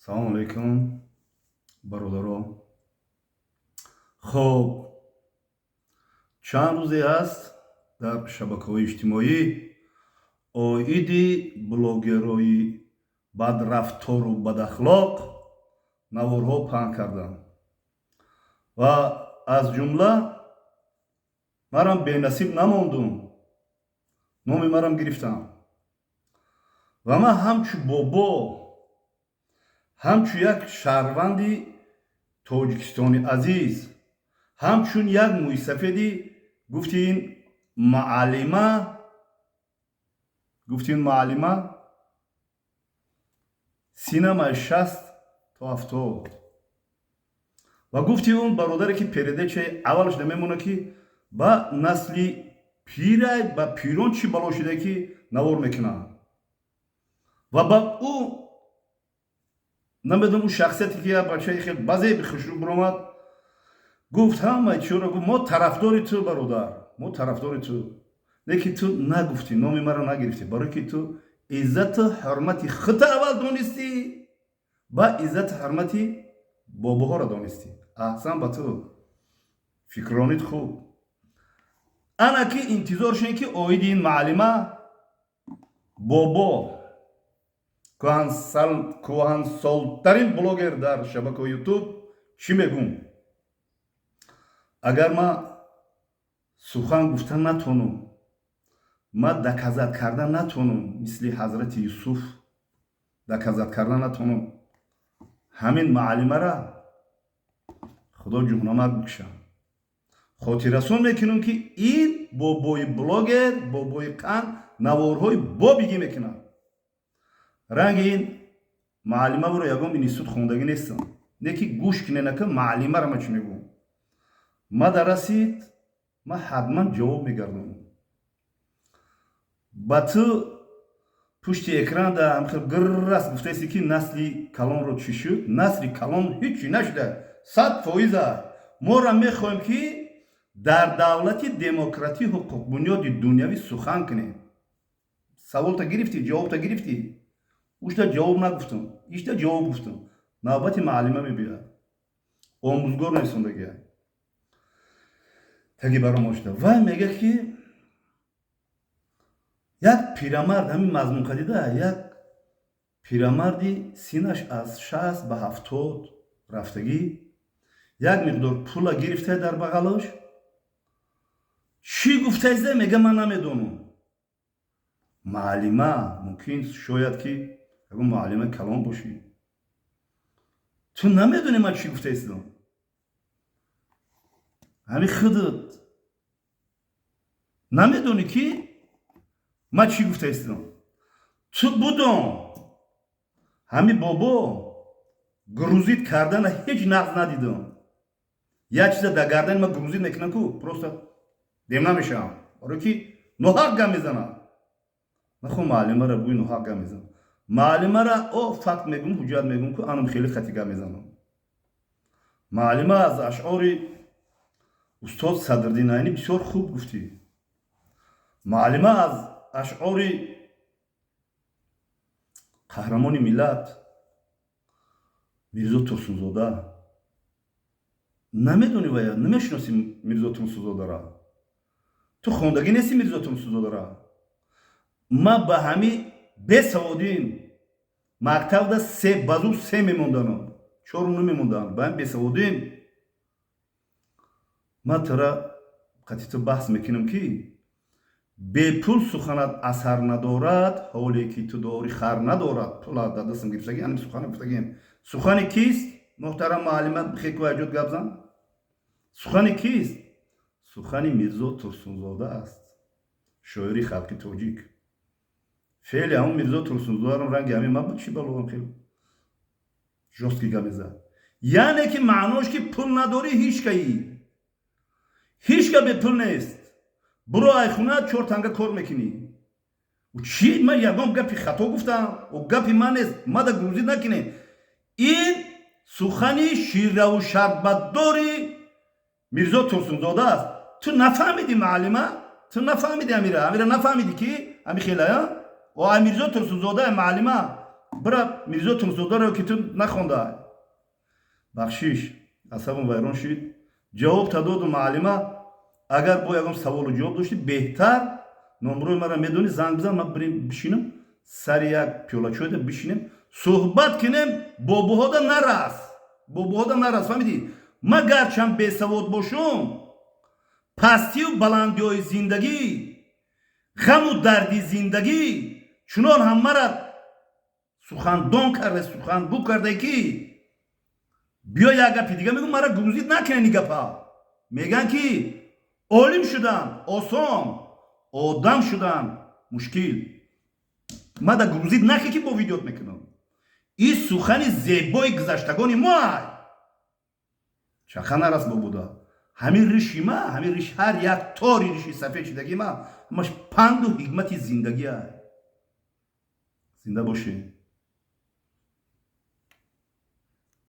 Салому алейкум, бародаро. Хоб, чанд рӯзе аст, дар шабакаҳои иҷтимоӣ оиди блогерои бадрафтору бадахлоқ наворҳо паҳн карданд ва аз ҷумла марам бенасиб намондум, номи марам гирифтам ва ман ҳамчу бобо, ҳамчун як шаҳрванди Тоҷикистони азиз, ҳамчун як мӯйсафеди, гуфти ин муаллима, гуфти ин муаллима, синамай 60 то 70 ва гуфти он бародаре, ки передачаи аввалаш намемонад, ки ба насли пирай, ба пирон чӣ бало шуда, ки навор мекунанд ва ба ӯ намедонам, ӯ шахсияте, ки як бачаи хел баъзе хушрӯ биромад, гуфт ҳамаи чиёро, гуфт: «Мо тарафдори ту, бародар, мо тарафдори ту». Лекин ту нагуфтӣ, номи маро нагирифтӣ, барое ки ту иззату ҳурмати худта аввал донистӣ, ба иззату ҳурмати бобоҳоро донистӣ. Аҳсан ба ту, фикронит хуб. Ана ки интизор шудем, ки оиди ин муаллима, бобо, кӯҳансолтарин блогер дар шабакаи Ютуб, чӣ мегӯм. Агар ман сухан гуфта натонам, ман доказать карда натонам, мисли ҳазрати Юсуф доказать карда натонам, ҳамин муаллимара Худо ҷуҳнамак бикушам. Хотиррасон мекунам, ки ин бобои блогер, бобои қанд, наворҳои бобигӣ мекунад. Ранги ин муаллимаро ягон институт хондагӣ нестам, не ки гӯш киненака муаллимара ма чӣ мегӯм. Ма дар расид, ма ҳатман ҷавоб мегардонам ба ту. Пушти экран да ҳамхел гиррас гуфтаисти, ки насли калонро чӣ шуд? Насли калон ҳичи нашуда, 100%. Моро мехоҳем, ки дар давлати демократӣ, ҳуқуқбунёди дунявӣ сухан кунем. Саволта гирифтӣ, ҷавобта гирифтӣ. Ушта ҷавоб нагуфтам, ишта ҷавоб гуфтам. Навбати муаллима мебиёяд, омӯзгор несондагия таги баромо шуда. Вай мега, ки як пирамард, ҳамин мазмун қадида, як пирамарди синаш аз 60 ба 70 рафтагӣ, як миқдор пула гирифта дар бағалош, чӣ гуфтаиста, мега: «Ман намедонам». Муаллима, мумкин, шояд, ки ягон муаллима калон бошӣ, ту намедонӣ ман чӣ гуфтаистам. Ҳамин худат намедонӣ, ки ман чӣ гуфтаистам. Ту будом, ҳамин бобо грузить кардана ҳеҷ нағз надидам. Як чиза дар гардани ман грузить мекунам, ку просто дем намешавам, барое ки ноҳақ гап мезанам. Нахо, муаллимара буи, ноҳақ гап мезанам. Муаллимара о факт мегӯм, ҳуҷҷат мегӯм, ку анам хеле хати гап мезанам. Муаллима, аз ашъори устод Садриддин Айнӣ бисёр хуб гуфтӣ. Муаллима, аз ашъори қаҳрамони миллат Мирзо Турсунзода намедонӣ вая, намешиносӣ Мирзо Турсунзодара, ту хондагӣ нести Мирзо Турсунзодара. Ма ба ҳами бесаводим мактабда се базу се мемонданам, чору намемондан. Ба ҳами бесаводим ма тара қати ту баҳс мекунам, ки бепул суханат асар надорад, ҳоле ки ту дори хар надорад. Пула дар дастам гирифтагӣ, ани сухана гуфтагием. Сухани кист, муҳтарам муаллима? Хеку аҷод гап зан. Сухани кист? Сухани Мирзо Турсунзода аст, шоири халқи тоҷик. Феъли ҳамон Мирзо Турсунзодарам ранги ҳамин ма буд, чӣ баловам, хел жёсткий гап мезад. Яъне ки маънош, ки пул надорӣ, ҳичкаӣ, ҳичка бепул нест. Буро айхуна, чор танга кор мекунӣ. Чӣ, ман ягон гапи хато гуфтам? О, гапи ман нест, мада грузить накунед. Ин сухани шираву шарбатдори Мирзо Турсунзода аст. Ту нафаҳмидӣ, муаллима, ту нафаҳмидӣ, амира, амира, нафаҳмидӣ, ки ами хелая о ай Мирзо Турсунзода. Муаллима. Бира Мирзо Турсунзодаро, ки ту нахонда. Бахшиш, асабам вайрон шид, ҷавоб та доду. Маълима, агар бо ягон саволу ҷавоб доштӣ, беҳтар номрои мара медонӣ, занг бизан, ман бирем, бишинам сари як пиёлачойда, бишинем, суҳбат кунем. Бобоҳода нарас, бобоҳода нарас, фаҳмидӣ? Ма гарчанд бесавод бошум, пастию баландиҳои зиндагӣ, ғаму дарди зиндагӣ чунон ҳам мара сухандон карда, сухангӯ карда, ки биё, як гапи дига мегӯм, мара грузить накунен. Гапа мегӯянд, ки олим шудан осон, одам шудан мушкил. Мада грузить нахе, ки бо видеот мекунам. Ин сухани зебои гузаштагони мо ай чаха нарас бобуда. Ҳамин риши ма, ҳамин риш, ҳар як тори риши сафед шидаги ма, ҳамаш панду ҳикмати зиндагӣ ай. Зинда бошед.